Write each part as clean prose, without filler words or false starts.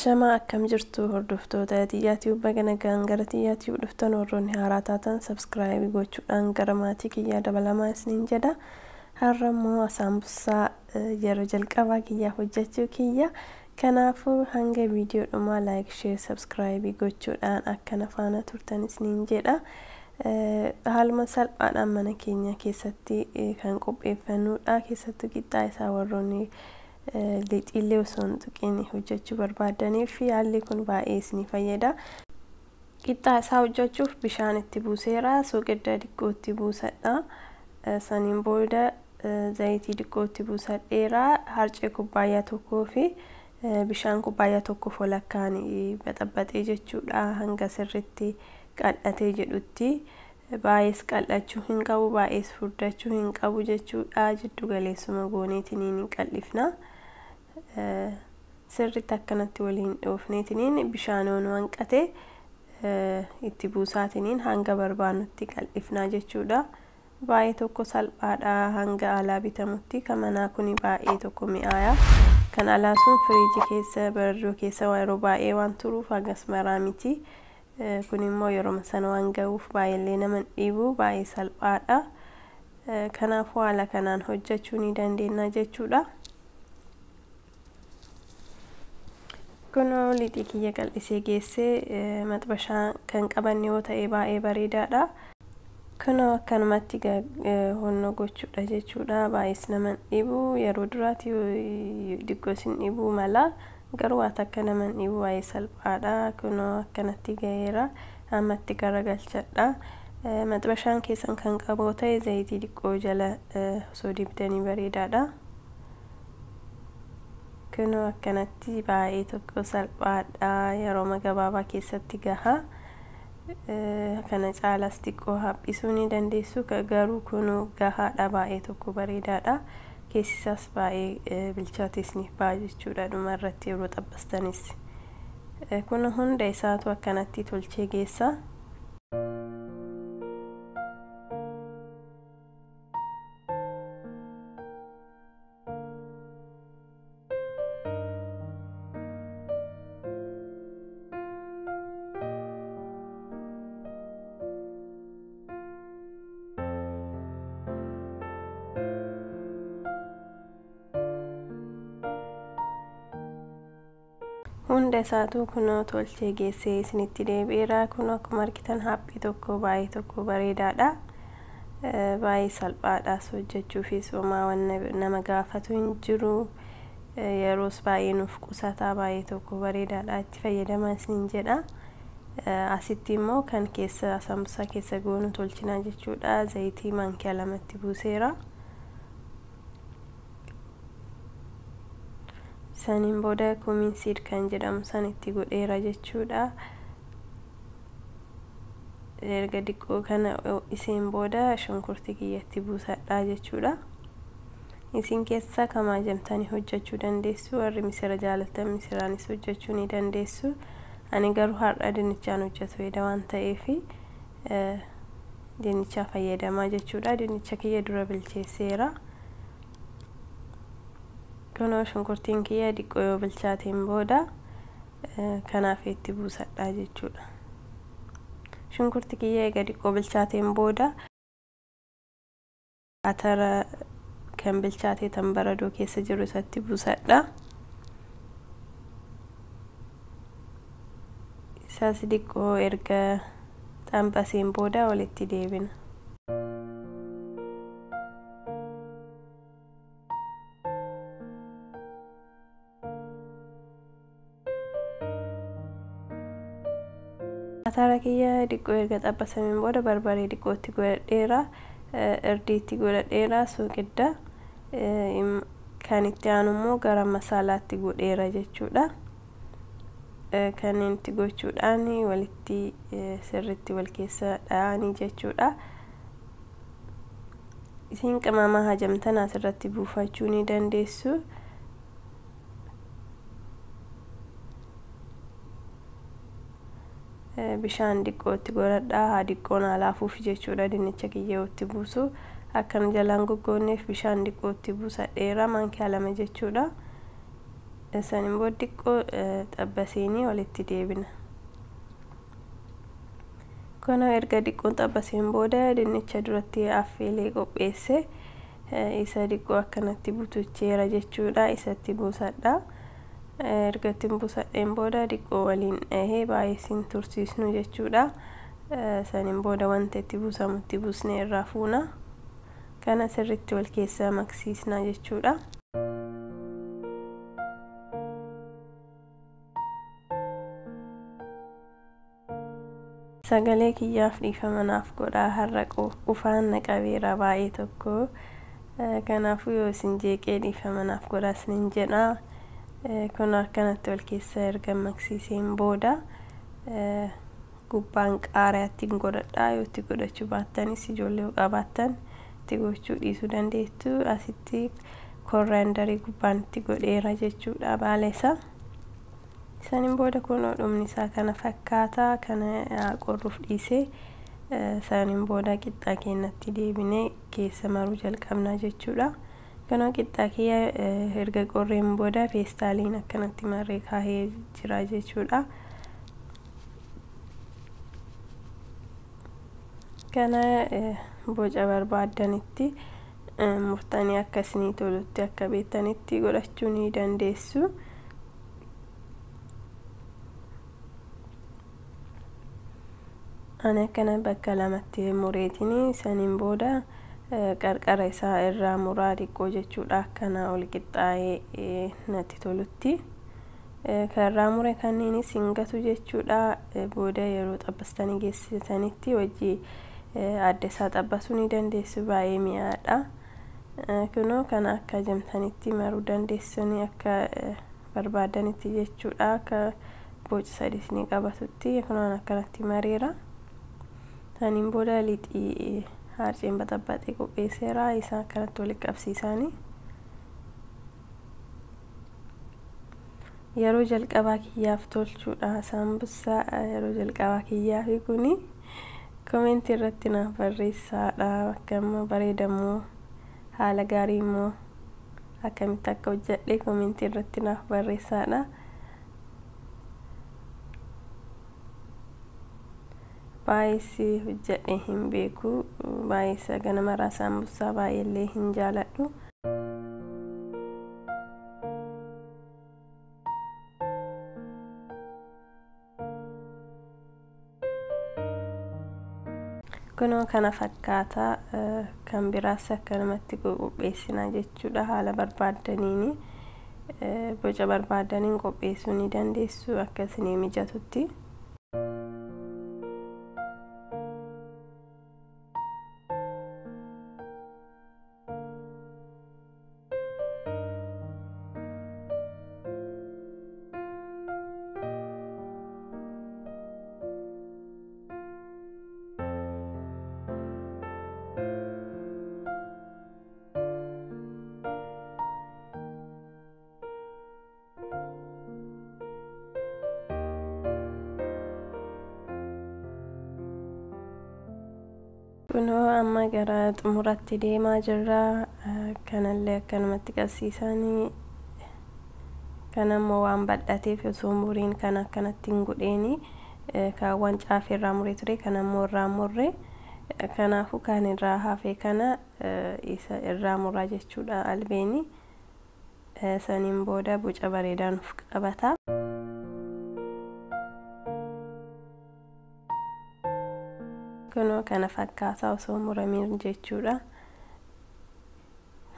Ashamaa akkam jirtu hordoftoota Xiyyaa Baga nagaan gara Xiyyaa dhuftan warroonni haaraa taatan subscribe gochuudhaan gara maatii kiyyaa dabalamaa isiniin jedha. Har'a immoo saambusaa yeroo jalqabaa kiyyaa hojjechuu kiyya. Kanaafuu hanga viidiyoo dhumaa like, share, subscribe gochuudhaan akkana faana turtan isiniin jedha. Haaluma salphaadhaan mana keenya keessatti kan qopheeffannudha. Keessattuu qixxaa isaa warroonni lixiillee osoo hin tuqin hojjechuu barbaadaniif haalli kun baay'ee isinii fayyada. Qixxaa isaa hojjechuuf bishaan itti buuseera. Soogidda xiqqoo itti buusadha. Saniin booda zayitii xiqqoo itti buusadheera. Harcee kubbaayyaa tokkoo fi bishaan kubbaayyaa tokkoof walakkaan baxabaxee jechuudha. Hanga sirriitti qal'atee jedhutti. Baay'ees qal'achuu hin qabu, baay'ees furdachuu hin qabu jechuudha. Jiddu galeessuma gooneetiniin hin qal'ifna. Sirriitti akkanatti waliin dhoofneetiniin bishaan nu hanqate itti buusaatiniin hanga barbaannutti qal'ifnaa jechuudha. Baay'ee tokko salphaadha hanga alaa bitamutti. Kan manaa kuni baay'ee tokko mi'aaya. Kan alaa sun firiijii keessa baradoo keessa yeroo baay'ee waan turuuf hagas maraa miti. Kun immoo yeroo sana waan ga'uuf baay'eellee nama dhiibu, baay'ee salphaadha. Kanaafuu haala kanaan hojjechuu ni dandeenya jechuudha. Kunoo lixii kiyya qal'isee geessee maxbashaa kan qabanne yoo ta'e baay'ee bareedaadha. Kunoo akkanumatti honnoo gochuudha jechuudha. Baay'ees nama dhibu, yeroo duraatti xiqqoo isin dhibuu mala. Garuu waan akka nama dhibu baay'ee salphaadha. Kunoo akkanatti ga'eera. Ammatti garagalchadha. Maxbashaan keessan kan qabu ta'e zayitii xiqqoo jala osoo dibdanii bareedaadha. Kunoo akkanatti baay'ee tokko salphaadha. Yeroo gabaabaa keessatti gaha. Kana caalaas xiqqoo haphisuu ni dandeessu. Garuu kunoo gahaadha, baay'ee tokko bareedaadha. Keessi isaas baay'ee bilchaatee isiniif ba'a jechuudha dhuma irratti yeroo xabbastanis. Kun hunda isaatu akkanatti tolchee geessa. Hunda isaatu kunoo tolchee geessee isinitti deebi'eera. Kunoo akkuma argitan haphii tokko baay'ee tokko bareedaadha. Baay'ee salphaadhaas hojjechuufis homaa waan nama gaafatu hin jiru. Yeroos baay'ee nuuf qusataa, baay'ee tokko bareedaadha. Itti fayyadamaa isiniin jedha. Asitti immoo kan keessa saambusaa keessa goonu tolchinaa jechuudha. Zayitii maankiyaa lamatti buuseera. Saniin booda cumin seed kan jedhamu san itti godheera jechuudha. Erga xiqqoo kana iseen booda shunkurtii kiyyatti buusadha jechuudha. Isin keessaa kamaa jamtanii hojjechuu dandeessu. Warri misira jaalatan misiraanis hojjechuu ni dandeessu. Ani garuu har'a dinnichaan hojjetu fedha waan ta'eef dinnichaa fayyadamaa jechuudha. Dinnicha kiyya dura bilcheesseera. Kunoo shunkurtiin kiyya xiqqoo yoo bilchaateen booda kanaaf itti buusadha jechuudha. Shunkurtii kiyya eega xiqqoo bilchaateen booda atara kan bilchaatee tan baradoo keessa jiru isatti buusadha. Isaas xiqqoo erga xambaseen booda walitti deebina. Atara kiyya xiqqoo erga xabbasameen booda barbaree xiqqootti godhadheera. Irdiitti godhadheera. Soogidda kan itti aanu immoo gara masaalaatti godheera jechuudha. Kanneen itti gochuudhaan walitti sirriitti wal keessa dha'anii jechuudha. Isin qimama hajamtan asirratti buufachuu ni dandeessu. Bishaan xiqqootti godhadhaa. Haa xiqqoon alaafuuf jechuudha dinnicha kiyyootti buusu. Akkana jalaan goggoonneef bishaan xiqqootti buusadheera maankiyaa lama jechuudha. Saniin booda xiqqoo xabbaseenii walitti deebina. Kunoo erga xiqqoon xabbaseen booda dinnicha duratti affeelee qopheesse isa xiqqoo akkanatti butucheera jechuudha. Isatti buusadha. Erga ittiin buusadheen booda xiqqoo waliin dhahee baay'ee siin tursiisnu jechuudha. Saniin booda wanta itti buusamutti buusnee irraa fuuna. Kana sirriitti wal keessa maksiisna jechuudha. Sagalee kiyyaaf dhiifama naaf godhaa, har'a qufaan na qabeera baay'ee tokko. Kanaafuu yoo isin jeeqee dhiifama naaf godhaa isinin jedha. Kun akkanatti wal keessa erga maksiiseen booda gubbaan qaariyaatti godhadha. Yoo itti godhachuu baattanis, ijoollee yoo qabaattan itti gochuu dhiisuu dandeettu. Asitti korraandarii gubbaan itti godheera jechuudha baala isaa. Saniin booda kunoo dhumni isaa kana fakkaata. Kana qorruuf dhiisee saniin booda qixxaa keenyatti deebinee keessa maruu jalqabna jechuudha. Kunoo qixxaa kiyya erga qorreen booda feestaaliin akkanatti marree kaahee jira jechuudha. Kana boca barbaaddanitti murtanii akka isinii tolutti akka beektanitti godhachuu ni dandeessu. Ani akkana bakka lamatti mureetini saniin booda qarqara isaa irraa muraa xiqqoo jechuudha, akkana ol qixxaa'ee natti tolutti. Kan mure kanneenis hin gatu jechuudha. Booda yeroo xabbastanii geessitanitti wajji adda isaa xabbasuu ni dandeessu, baay'ee mi'aadha. Kunoo kana akka jamtanitti maruu dandeessanii akka barbaadanitti jechuudha, akka boca sadii ni qabatutti. Kunoo akkanatti mareera. Saniin booda lixii harceen baxabbaxee qopheesseera, isa akkanatti walitti qabsiisanii. Yeroo jalqabaa kiyyaaf tolchuudha saambussaa, yeroo jalqabaa kiyyaafi kuni. Komentii irratti naaf barreessaadha, akka immoo bareedamoo haala gaarii immoo akkamitti akka hojjedhe komentii irratti naaf barreessaadha. Baay'ees hojjedhe hin beeku, baay'ees ganamarraa saambussaa baay'eellee hin jaaladhu. Kunoo kana fakkaata. Kan biraas akkanumatti qopheessina jechuudha. Haala barbaaddaniin, boca barbaaddaniin qopheessuu ni dandeessu akka isinii mijatutti. Kunoo amma gara xumuratti deemaa jirra. Kanallee akkanumatti qabsiisanii, kan ammoo waan bal'ateef osoo muriin kan akkanatti hin godheeni kaawwan caafii irraa muree ture, kan ammoo irraa murre. Kanaafuu kan irraa hafe kana isa irraa muraa jechuudha albeeni. Saniin booda boca bareedaa nuuf qabata. Kunoo kana fakkaata osoo muramiin jechuudha.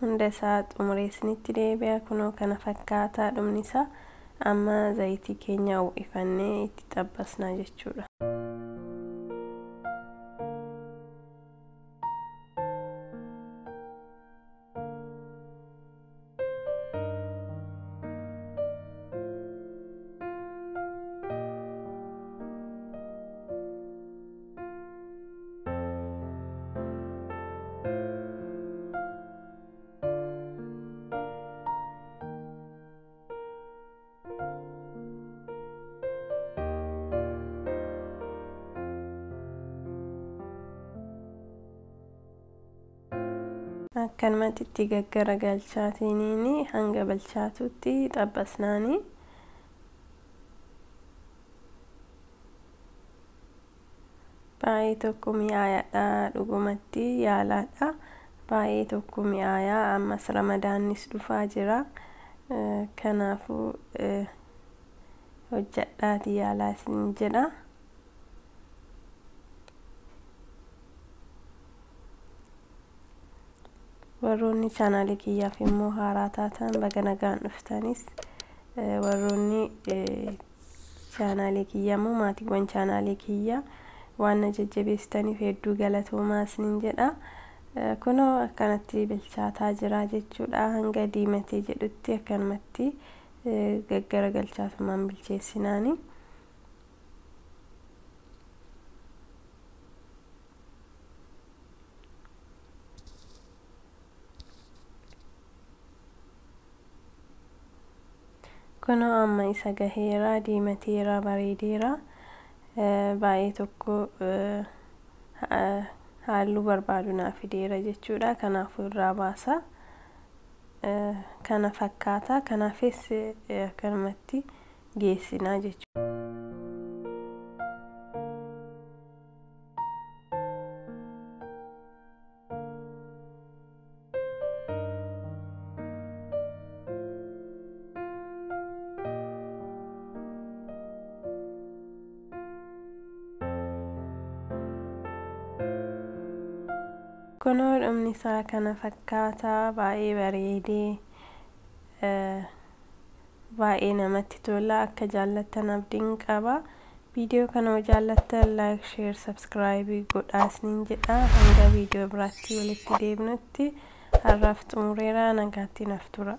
Hunda isaa xumuree isinitti deebi'a. Kunoo kana fakkaataa dhumni isaa. Amma zayitii keenya ho'ifannee itti xabbasna jechuudha. Akkanumatti itti gaggaragalchaatiniin hanga bilchaatutti xabbasnaani. Baay'ee tokko mi'aayaadha, dhugumatti yaalaadha. Baay'ee tokko mi'aayaa. Ammas Ramadaannis dhufaa jira. Kanaafuu hojjadhaati yaalaa isiniin jedha. Warroonni chaanaalii kiyyaaf immoo haaraa taatan, baga nagaan dhuftanis. Warroonni chaanaalii kiyya immoo, maatiiwwan chaanaalii kiyya, waan na jajjabeessitaniif hedduu galatoomaa isiniin jedha. Kunoo akkanatti bilchaataa jira jechuudha. Hanga diimatee jedhutti akkanumatti gaggaragalchaatumaan bilcheessinaani. Kunoo amma isa gaheera, diimateera, bareedeera. Baay'ee tokko halluu barbaadu naa fideera jechuudha. Kanaafuu irraa baasa. Kana fakkaata. Kanaafis akkanumatti geessinaa jechuudha. Kunoo dhumni isaa kana fakkaata. Baay'ee bareedee, baay'ee namatti tola. Akka jaallattan abdiin qaba. Viidiyoo kana yoo jaallattan like, share, subscribe godhaa isiniin jedha. Hanga viidiyoo biraatti walitti deebinutti har'aaf xumureera. Nagaatti naaf tura.